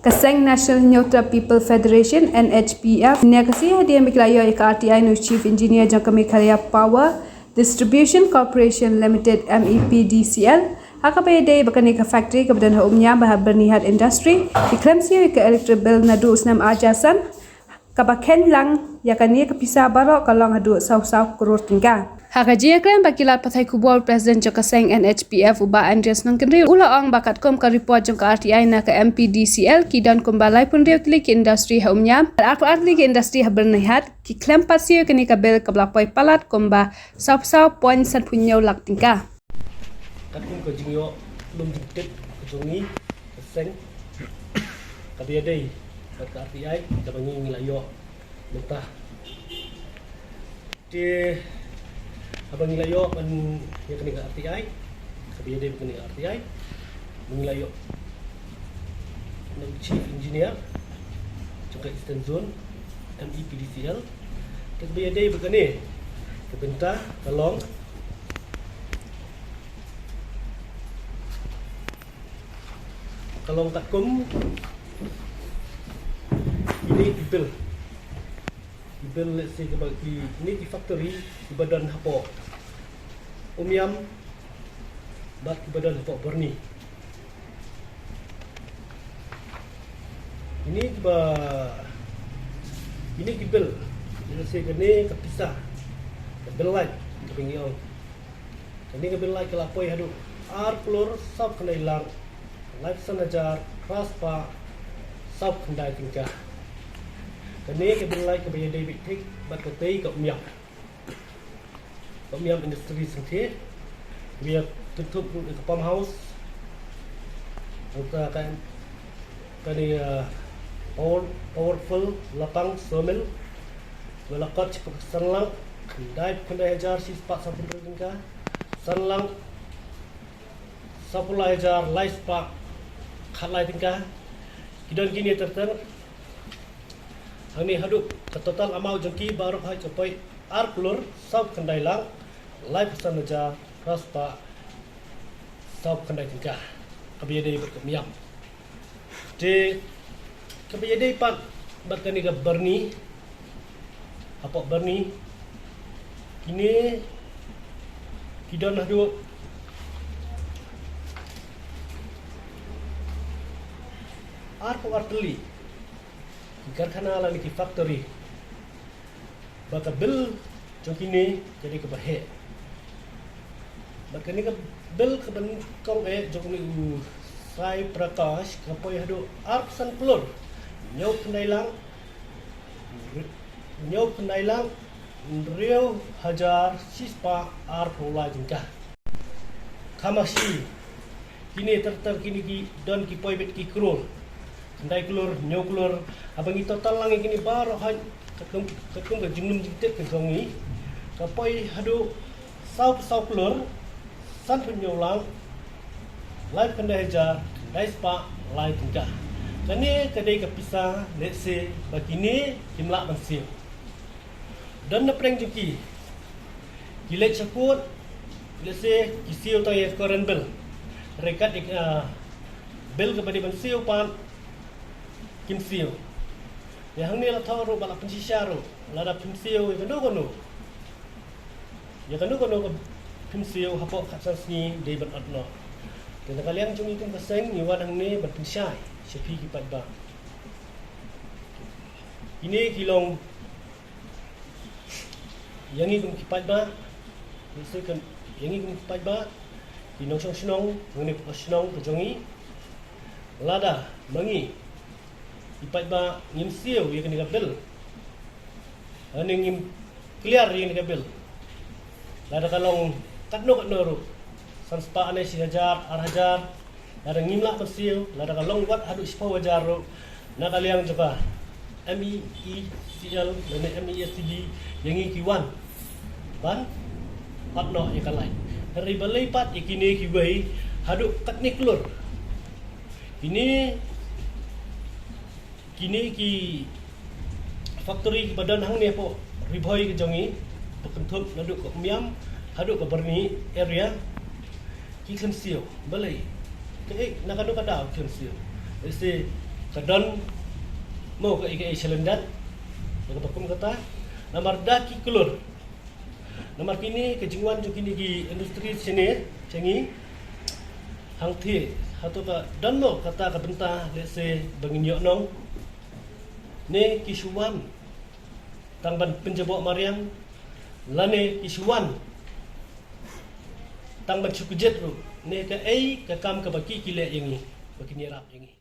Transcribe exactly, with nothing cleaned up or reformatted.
Ka seng National Hynñiewtrep People Federation, N H P F, ne ka sien hadien ba ki la ïoh ïa ka R T I na u Chief Engineer jong ka Meghalaya Power Distribution Corporation Limited, M E P D C L, ha kaba ïadei bad kane ka factory kaba don ha Umïam bad ha Byrnihat Industry, ki khlem siew ïa ka electric bill naduh u snem ar hajar san, kaba kheiñ lang ïa kane ka pisa baroh ka long haduh saw saw klur tyngka. Ha ka jingïakren bad ki lad pathai khubor, President jong ka seng N H P F u Bah Andreas Nongkynriew u la ong ba katkum ka report jong ka R T I na ka M P D C L, ki don kumba laiphew hynriew tylli ki industry ha Umïam bad arphew ar tylli ki industry ha Byrnihat, ki khlem pat siew ïa kane ka bill kaba la poi palat kumba saw saw point san phew hynñiew lak tyngka. Katkum ka jingïoh lum jingtip ka jong ngi ka seng kaba ïadei bad ka R T I kaba ngi ngi la ïoh mynta. Te haba ngi la ïoh ban ïa kane ka R T I, kaba ïadei bad kane ka R T I, ngi la ïoh na u Chief Engineer jong ka Eastern Zone, M E P D C L. Te kaba ïadei bad kane ka bynta ka long, ka long katkum kine ki bill. Ki bill, let's say, kiba ki, kine ki factory kiba don hapoh Umïam bad kiba don hapoh Byrni. Kine kiba, kine ki bill, let's say, kane ka pisa, ka bill light kaba ngi ong. Kane ka bill light ka la poi haduh ar klur saw khyndai lak laiphew san hajar phra spah saw khyndai tyngka. Kane ka bill light kaba ïadei beit thik bad katei ka Umïam, ka Umïam Industry Synthet, kaba ïa kynthup ruh ïa ka pump house, nangta ka, kane, uh, power, powerful lapang sawmill, kaba la kot shaphang ka san lak khyndai phew khyndai hajar shi spah saw phew hynriew tyngka, san lak saw phew lai hajar lai spah khatlai tyngka. Ki don kine ter ter. Hangne haduh ka total amount jong ki baroh haduh ka poi ar klur saw khyndai lak laiphew san hajar phra spah saw khyndai tyngka, kaba ïadei bad ka Umïam. Te kaba ïadei pat bad kane ka Byrni, hapoh Byrni, kine ki don haduh arphew ar tylli ki karkhana lane ki factory. Ba ka bill jong kine ka dei kaba heh. Bad kane ka bill kaba nyngkong eh jong une u Sai Prakash ka poi haduh arphew san klur hynñiew khyndai lak, hynñiew khyndai lak hynriew hajar shi spah arphew lai tyngka. Khamasi, kine ter ter kine ki don ki poi beit ki klur. Khyndai klur, hynñiew klur, haba ngi total lang ïa kine baroh haduh katkum, katkum ka jinglum jingtip ka jong ngi, ka poi haduh saw phew saw klur san phew hynñiew lak laiphew khyndai hajar khyndai spah lai tyngka. Kane ka dei ka pisa, let's say, ba kine kim lah ban siew. Don na pdeng jong ki, ki leit sha court, let's say, ki siew tang ïa ka current bill. Hynrei kat ïa ka, ah, bill kaba dei ban siew pat kim siew. Te hangne la thoh ruh ba la pynshisha ruh, lada phim siew ïa kano kano, ïa kano kano ka phim siew hapoh khatsan sngi dei ban ot noh. Te na ka liang jong ngi kum ka seng ngi wan hangne ban pynshai sha phi ki paidbah. Kine ki long ïa ngi kum ki paidbah, ngi shu kan, ïa ngi kum ki paidbah, ki nongshong shnong, ngi ne shnong ka jong ngi. Lada ma ngi ki paidbah ngim siew ïa kane ka bill, lane ngim clear ïa kane ka bill, lada ka long katno katno ruh, san spah ne shi hajar, ar hajar, lada ngim lah ban siew, lada ka long wat haduh shiphew hajar ruh, na ka liang jong ka M E E C L lane M E S C D, ïa ngi ki wan ban ot noh ïa ka light. Hynrei balei pat ïa kine kiwei haduh katne klur? Kine, kine ki factory kiba don hangne hapoh Ri Bhoi ka jong ngi, ba kynthup naduh ka Umïam haduh ka Byrni area, ki khlem siew. Balei? Kaei, na kano ka daw ki khlem siew? Lehse Ka don mo ka ika i shalyndat. Ka ba kum kata. Namar da ki klur. Namar kini ka jingwan jong kini ki industry sini changi. Hangthe hato ka don mo kata ka bynta lehse ba ngin ïoh nong. Ne ki shuwan tang ban pynjabok mariang lane ki shuwan tang ban shu kjit ruh ne ka ei ka kam ka ba ki ki leh ïa ngi ba kin ïarap ïa ngi.